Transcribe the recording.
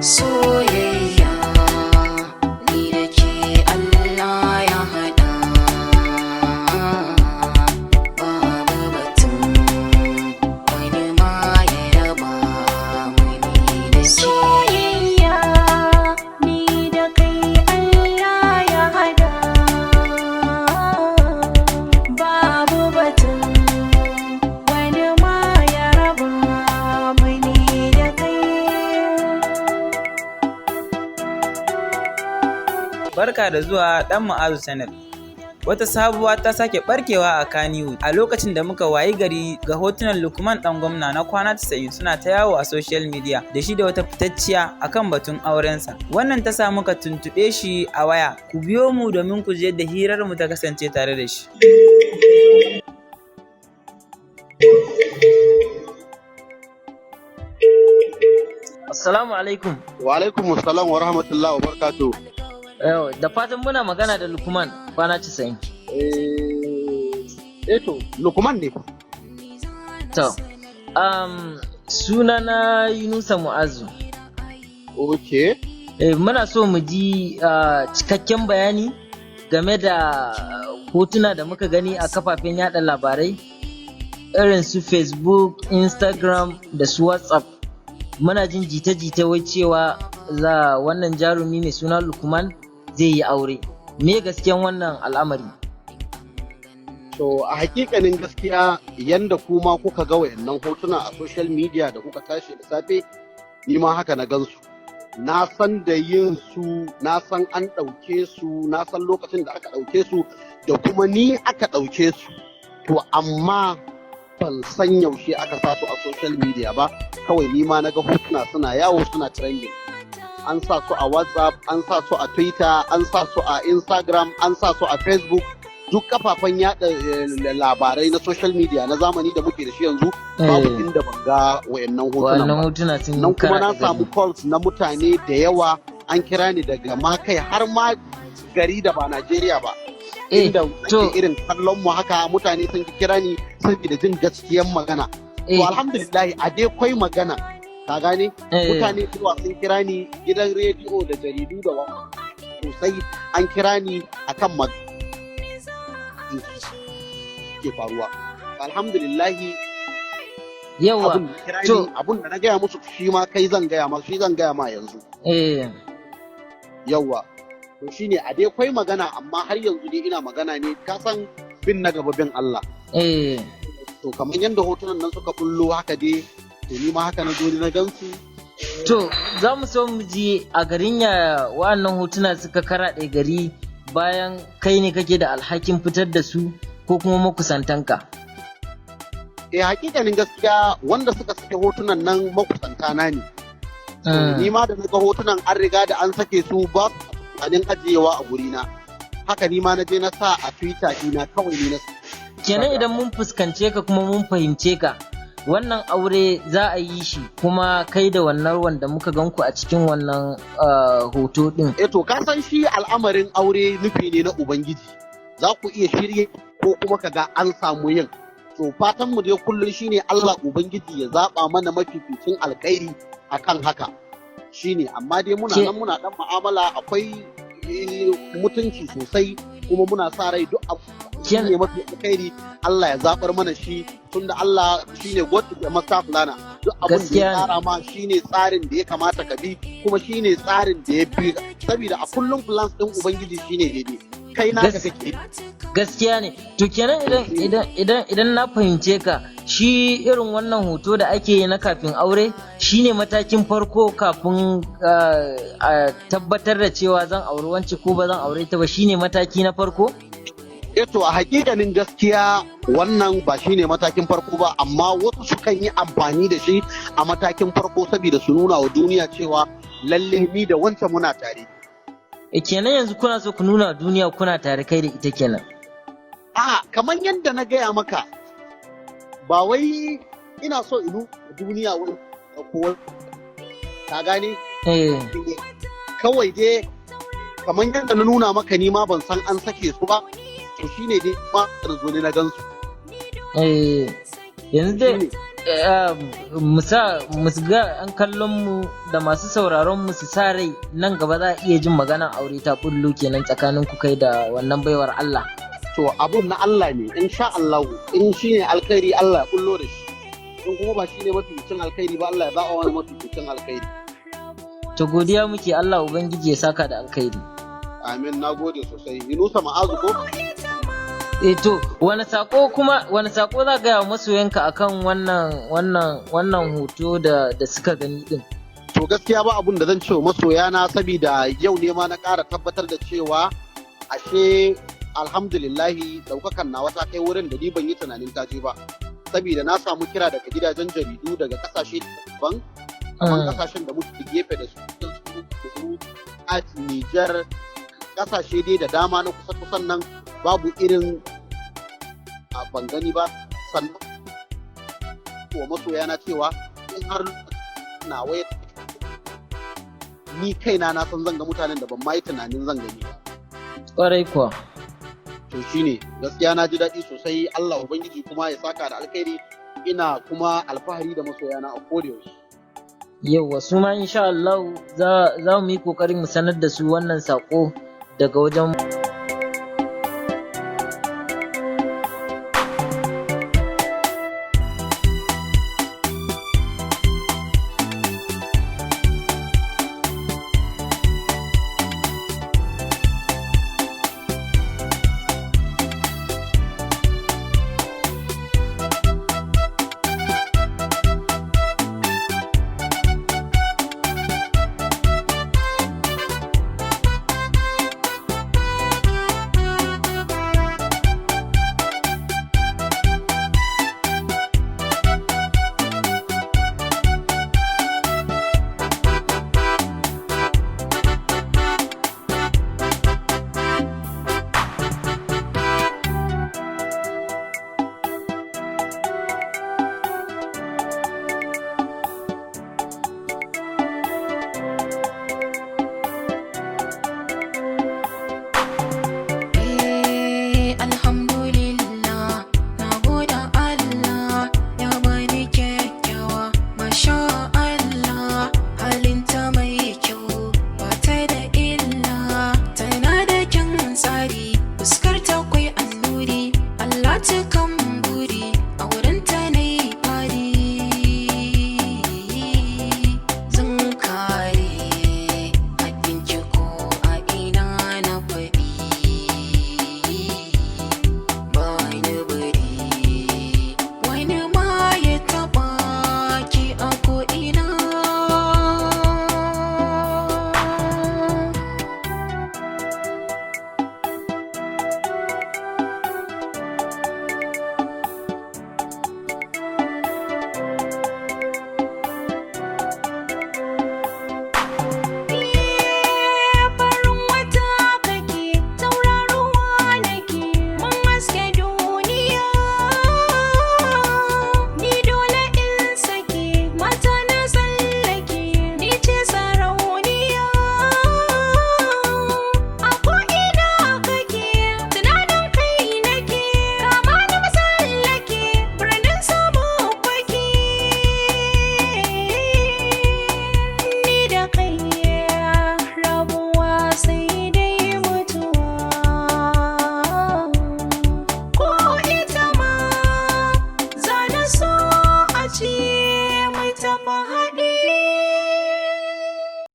Soyayya ni da ke Allah ya haɗa, babu batun wani ma ya raba mu ni da Soyayya ni da kai Allah ya hada, babu batun wani ma ya raba mu ni da kai. Barka da zuwa ɗan Ma'azu Channel. Wata sabuwa ta sake barkewa a Kannywood a lokacin da muka wayi gari ga hotunan Lukman ɗan gwamna na kwana 90 suna ta yawo a social media da shi da wata fitacciya akan batun aurensa. Wannan ta sa muka tuntuɓe shi a waya. Ku biyo mu domin ku ji yadda hirar mu ta kasance tare da shi. Assalamu alaikum. Wa alaikum assalam wa rahmatullahi wa barakatuh. Yau, da fatan muna magana da Lukman kwana 90. Eh to, Lukman ne. To, sunana Yunusa Mu'azu. Okay. Muna so mu ji cikakken bayani game da hotuna da muka gani a kafafen yada labarai irin su Facebook, Instagram da su WhatsApp. Muna jin jita-jita wai cewa za wannan jarumi mai suna Lukman zai yi aure. Me gaskiyan wannan al'amari? To, a hakikanin gaskiya, yanda kuma kuka ga wayannan hotuna a social media da kuka tashi da safe, ni ma haka na gansu. Na san da yin su, na san an ɗauke su, na san lokacin da aka ɗauke su da kuma ni aka ɗauke su. To amma ban san yaushe aka sa su a social media ba, kawai ni ma na ga hotuna suna yawo suna trending. An sa su a WhatsApp, an sa su a Twitter, an sa su a Instagram, an sa su a Facebook, duk kafafen yada labarai na social media na zamani da muke da shi yanzu, babu inda ban ga wayannan hotunan Wannan ba. hotuna sun Nan kuma na karaɗe samu gari. calls na mutane da yawa, an kira ni daga ma kai har ma gari da ba Najeriya ba, inda ake irin kallon mu haka, mutane sun kira ni saboda jin gaskiyan magana. To alhamdulillah, a dai kwai magana, ka gane? Mutane zuwa sun kira ni, gidan rediyo da jaridu da wa sosai an kira ni akan mag ke faruwa. Alhamdulillahi, abun da kira ni, abun da na gaya musu shi ma kai zan gaya ma, shi zan gaya ma yanzu. Yawa, to shine a dai kwai magana, amma har yanzu dai ina magana ne, ka san bin na gaba bin Allah. To kamar yadda hotunan nan suka bullo haka dai, to ni ma haka na zo ni na gansu. To, za mu so mu ji a garin ya wa'annan hotuna suka karaɗe gari, bayan kai ne kake da alhakin fitar da su ko kuma makusantanka. Eh, hakikanin gaskiya, wanda suka sake hotunan nan makusanta na ne. Ni ma da naga hotunan an riga da an sake su, ba su tunanin ajiyewa a gurina, haka ni ma na je na sa a Twitter dina kawai ni na Kenan idan mun fuskance ka kuma mun fahimce ka, wannan aure za a yi shi kuma kai da wannan wanda muka gan ku a cikin wannan hoto din. Eh to, ka san shi al'amarin aure nufi ne na Ubangiji, za ku iya shirye ko kuma ka ga an samu yin. To fatan mu dai kullum shine Allah Ubangiji ya zaba mana mafificin alkhairi akan haka shine. Amma dai muna nan muna dan mu'amala, akwai mutunci sosai, kuma muna sa rai duk abu shine mafi alkhairi Allah ya zabar mana shi, tunda Allah shine God is a master planner. Duk abin da Gaskiya ya ne. tsara ma shine tsarin da ya kamata ka bi, kuma shine tsarin da ya bi, saboda a kullum plans din Ubangiji shine daidai, kai naka kake. Gaskiya ne. To kenan idan na fahimce ka, shi irin wannan hoto da ake yi na kafin aure shine matakin farko kafin a tabbatar da cewa zan auri wance ko ba zan aure ta ba, shine mataki na farko? Eh to, a hakikanin gaskiya wannan ba shine matakin farko ba, amma wasu sukan yi amfani da shi a matakin farko saboda su nuna wa duniya cewa lalle ni da wancan muna tare. E, kenan yanzu kuna so ku nuna wa duniya kuna tare kai da ita kenan. A kamar yadda na gaya maka, ba wai ina so in nuna wa duniya wani ko, ka gane? Eh. Kawai dai kamar yadda na nuna maka, ni ma ban san an sake su ba, to shine dai ma na zo ne na gansu. Eh, yanzu dai Shine. mu sa mu ga an kallon mu da masu sauraron mu su sa rai nan gaba za a iya jin magana aure ta bullo kenan tsakanin ku kai da wannan baiwar Allah? To, abun na Allah ne. Insha Allah, in shine alkhairi, Allah ya bullo da shi. In kuma ba shine mafificin alkhairi ba, Allah ya zaɓa wani mafificin alkhairi. To, godiya muke. Allah Ubangiji ya saka da alkhairi. Amin, na gode sosai. Yunusa Ma'azu ko? Eh, to wani sako kuma, wani sako za ga masoyanka akan wannan hoto da suka gani din? To, gaskiya ba abun da zan ce wa masoyana, saboda yau ne ma na ƙara tabbatar da cewa ashe alhamdulillahi daukakan nawa ta kai wurin da ni ban yi tunanin ta je ba, saboda na samu kira daga gidajen jaridu daga kasashe daban kamar kasashen da muke gefe da su, a Niger, kasashe dai da dama na kusa kusan nan, babu irin a ban gani ba. Sannan wa masoyana cewa in har nawa ya ni kaina na san zan ga mutanen da ban ma yi tunanin zan gani ba. Kwarai kuwa. To, shine gaskiya na ji daɗi sosai. Allah Ubangiji kuma ya saka da alkhairi. Ina kuma alfahari da masoyana a kodayaushe. Yauwa, su ma insha Allah za mu yi kokarin mu sanar da su wannan sako daga wajen.